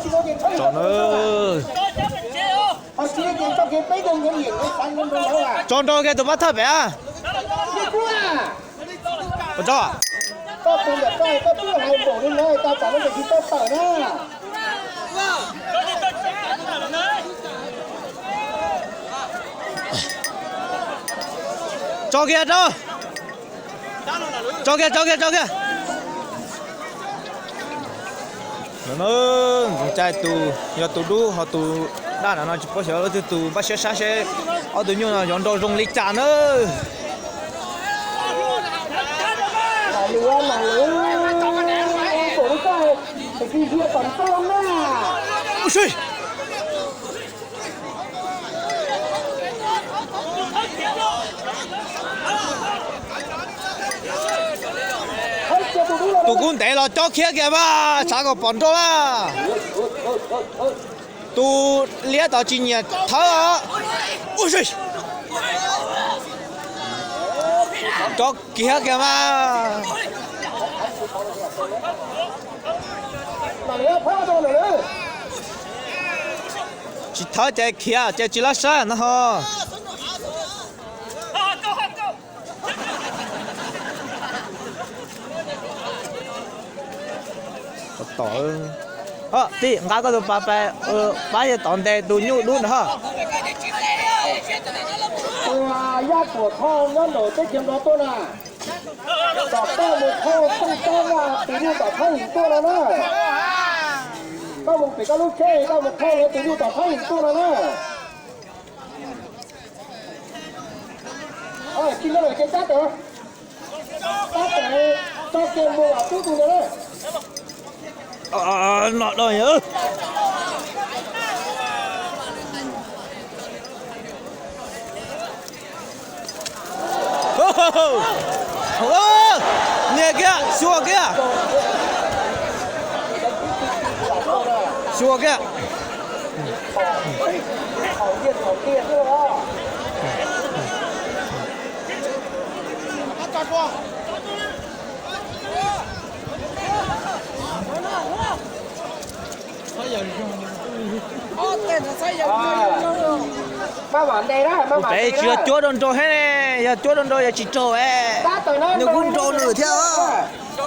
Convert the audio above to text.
Tso na. Tso nrau kiag tus pab thawj pem a. Ua tso. Tso kiag rau. Tso kiag, tso kiag, tso kiag. Ntxoov Cai tus yog tus dub ho tus dab no tsis paub xyov leej twg tus, npaj siab saib seb ob tug nyuj no yuav nrau zoo li cas na. Tus kub ntev los cob khiab kiag mas, tshav kom pom nrau na. Tus liab tod tsis nyiam thawb. Cob kiag kiag mas. Tsis thawb ces khiav ces tsis lab saib no ho. Tom, tij nqa koj tus pas pab, pab yawg tom ntes tus nyuj dub ntawd ho. Yaj Tuam Thoj nyob nraum teb chaws nrov tuaj na. Tom koj mus thauj tooj tob na, tus nyuj tom thawj him tuaj no na. Koj mus pem koj lub tsheb koj mus thauj lawv tus nyuj tom thawj him tuaj no na. Tsis no lawm ces tab tom, tab tom tso kiag mus tub tus ntawd na. No, nias kiag, xyuas kiag. Xyuas kiag. Ua pem tsis yog cuab rau nraug thiab ne, yog cuab rau nraug yog tsis raug, nws kuj nrau nws thiab os.